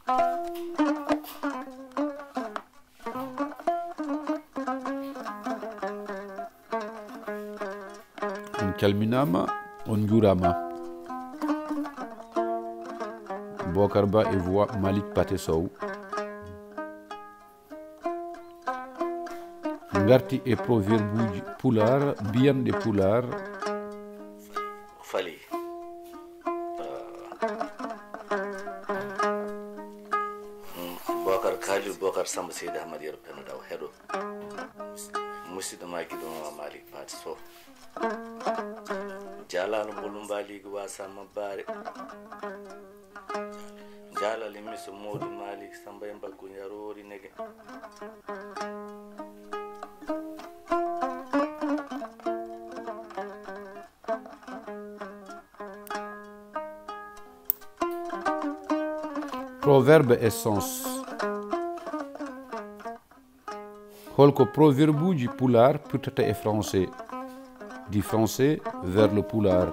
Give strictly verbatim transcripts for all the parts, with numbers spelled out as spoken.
On calminaama, on njuuraama. Bokar Ba e voix Malick Paté Sow. Ngarti e proverbuuji pulaar, mbiyanɗe pulaar. Fali. Bokar Khalil, Bokar Samba Seydi Ahmad Yero Peno Daw Heɗo. Musidɗo ma giɗo ma Malick Paté Sow. Jaalano Mbolu Mbaligi Wasa Mabbare. Jaalale Miso Modou Malick Samba e Mbaggu Njaroori Nege. Proverbe e sens. Holko proverbuuji pulaar pirtata e français, du français vers le pulaar,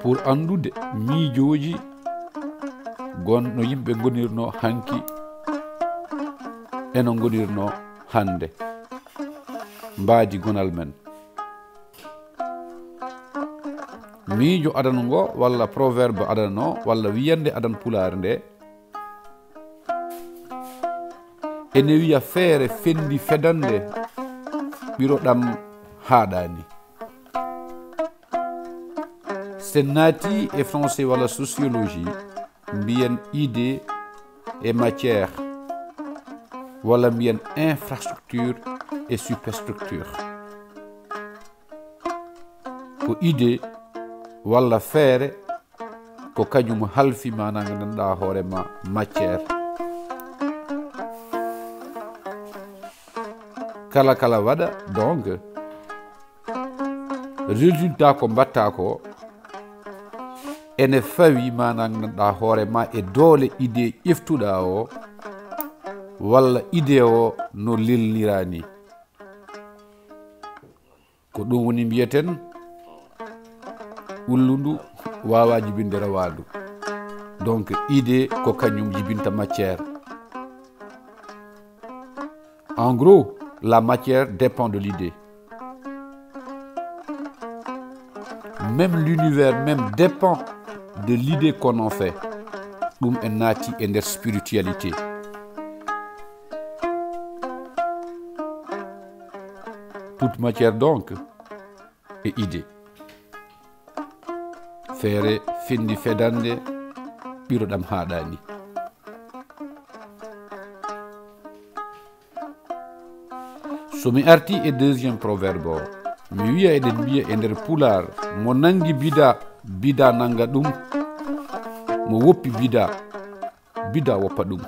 pour anndude miijooji gon no yimɓe ngonirno hanki e no ngonirno hannde, mbaadi gonal men. Miijo adano ngo, walla proverbe adano, walla wiyande adan pulaar nde, ene wiya feere fendi fedande ɓiro ɗam haaɗaani. Sen naati e français walla sociologie, mbiyen idée et matière, walla mbiyen infrastructure et superstructure. Ko idée walla feere, ko kañum halfi maanaa nganndanɗaa hoore ma matière. Kala kala waɗa, donc, résultat ko mbaɗtaa ko, ene fawi maanaa nganndanɗaa hoore ma e doole idée ƴeftuɗaa o, walla idée o no lelniraa ni. Ko ɗum woni mbiyeten ullundu waawaa jibinde rawaandu. Donc, idée ko kañum jibinta matière. En gros, la matière dépend de l'idée. Même l'univers même dépend de l'idée qu'on en fait. Ɗum en naati e nder spiritualité. Toute matière donc est idée. Feere findi fedande ɓiro ɗam haaɗaani. So mi arti e deuxième proverbe o, mi wiya eɗen mbiya e nder pulaar, mo nangi bida, bida nanga ɗum, mo woppi bida, bida woppa ɗum.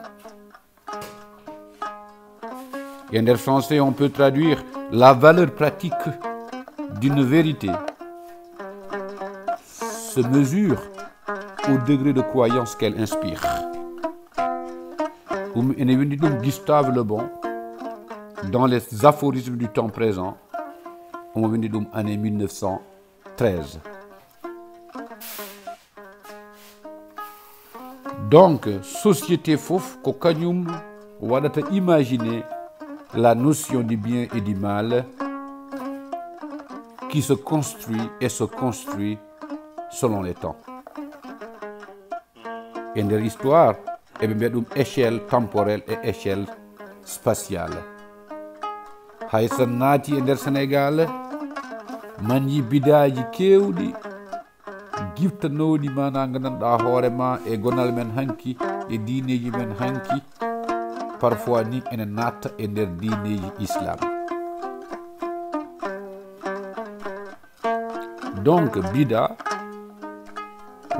Et en français, on peut traduire la valeur pratique d'une vérité se mesure au degré de croyance qu'elle inspire. Ɗum ene windi ɗum Gustave Le Bon dans les aphorismes du temps présent. Omo windi ɗum année mille neuf cent treize. Donc, société fof ko kañum waɗata imaginer la notion du bien et du mal qui se construit et se construit selon les temps. E nder histoire, eɓe mbiya ɗum échelle temporelle et échelle spatiale. Hay so naati e nder Sénégal, man yi bidaaji keewɗi giftanooɗi maanaa nganndanɗaa hoore ma e gonal men hanki, e diineeji men hanki, parfois ni ene natta e nder diineeji islam. Donc, bida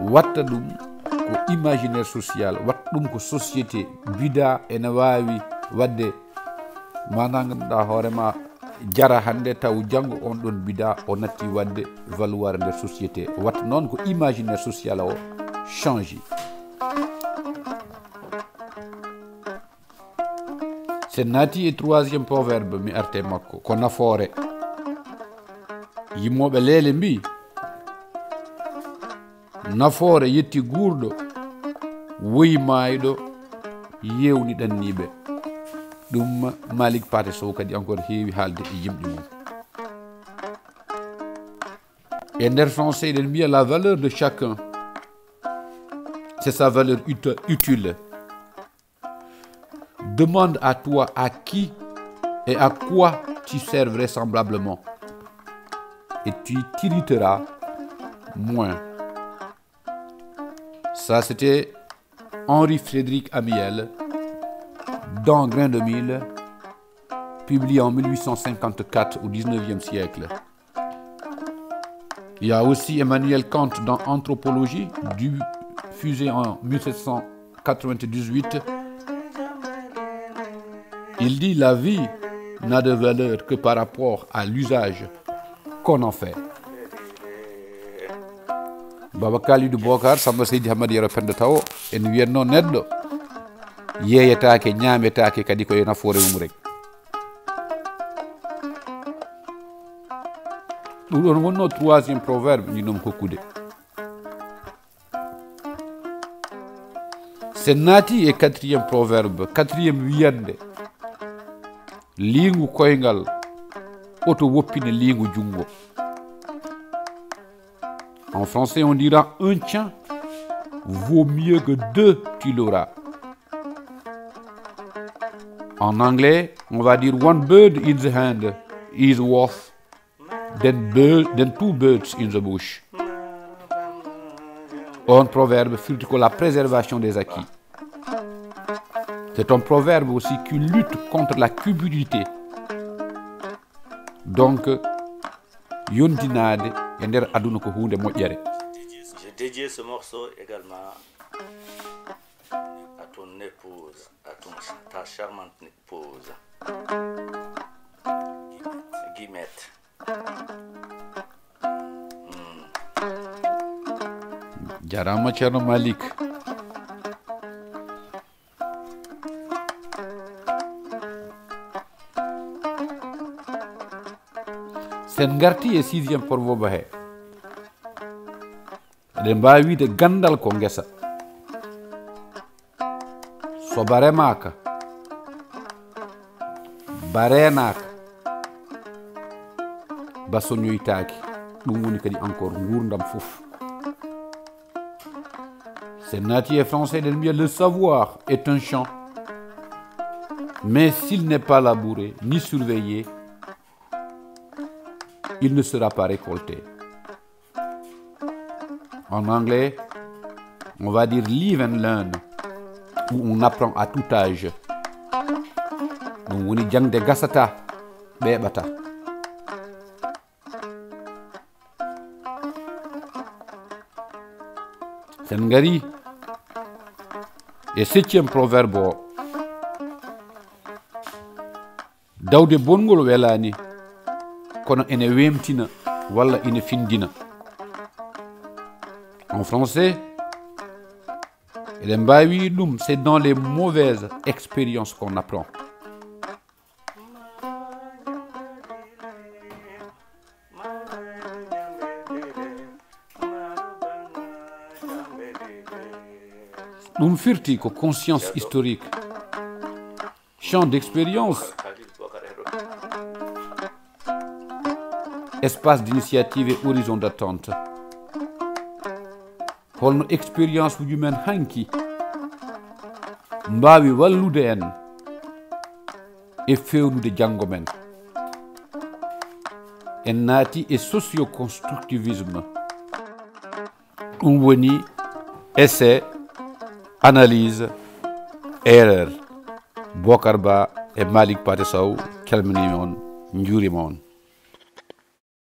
watta ɗum ko imaginaire social, watta ɗum ko société. Bida ene waawi waɗde maanaa nganndanɗaa hoore ma jara hannde, taw janngo on ɗon bida o natti waɗde valuwaare nder société. Watta noon ko imaginaire social o change. Sen naati e troisième proverbe, mi arte makko, ko nafoore. Yimmooɓe leele mbi, nafoore yetti guurɗo, woyi maayɗo, yewni ɗanniiɓe. Ɗum Malick Pathé Sow kadi encore heewi haalde e yimɗi mum. E nder français, eɗen mbiya la valeur de chacun, c'est sa valeur uti-, utile. Demande à toi à qui et à quoi tu sers vraisemblablement, et tu t'irriteras moins. Ça, c'était Henri Frédéric Amiel, dans Grain de Mil, publié en mille huit cent cinquante-quatre au dix-neuvième siècle. Il y a aussi Emmanuel Kant dans Anthropologie, diffusé en mille sept cent quatre-vingt-dix-huit. Il dit : « La vie n'a de valeur que par rapport à l'usage qu'on en fait. » Baba Kalidou Bokar, Samba Seydi Hamadi Yero Penda Tawo, en wiyatno neɗɗo yeeyetaake, ñaametaake kadi ko e nafoore mum rek. Ɗum ɗon wonno troisième proverbe njiɗnomi hokkude. Sen naati e quatrième proverbe, quatrième wiyande, liingu koyngal oto woppine liingu junngo. En français, on dira : « Un tien vaut mieux que deux, tu l'auras. » En anglais, on va dire : « One bird in the hand is worth than, bird, than two birds in the bush. » Un proverbe firti ko la préservation des acquis. C'est un proverbe aussi qui lutte contre la cupidité. Donc, yondinaade e nder aduna ko huunde moƴƴere. Je dédie ce morceau également à ton épouse, à ton, ta charmante épouse, Guimette. Jarama Ceerno Malick. Sen ngarti e sixième proverbe he, eɗen mbaawi wiide ganndal ko ngesa. So ba remaaka, ba reenaaka, ba soñoytaaki, ɗum woni kadi encore nguurndam fof. Sen naati e français, eɗen mbiya : « Le savoir est un champ, mais s'il n'est pas labouré ni surveillé, il ne sera pas récolté. » En anglais, on va dire : « Live and learn », ou « On apprend à tout âge ». Ɗum woni jaŋde gasata, ɓeeɓata. Sen ngari e septième proverbe o. Dawde bonngol welaani, kono ene weemtina walla ene findina. En français, eɗen mbaawi ɗum : « C'est dans les mauvaises expériences qu'on apprend. » Ɗum firti ko conscience historique, champ d'expérience, espace d'initiative et horizon d'attente. Holno expérience uji men hanki mbaawi wallude en e feewnude janngo men? En naati e socio-constructivisme. Ɗum woni essai, analyse, erreur. Bokar Ba e Malick Pathé Sow, calminiima on, njuuriima on.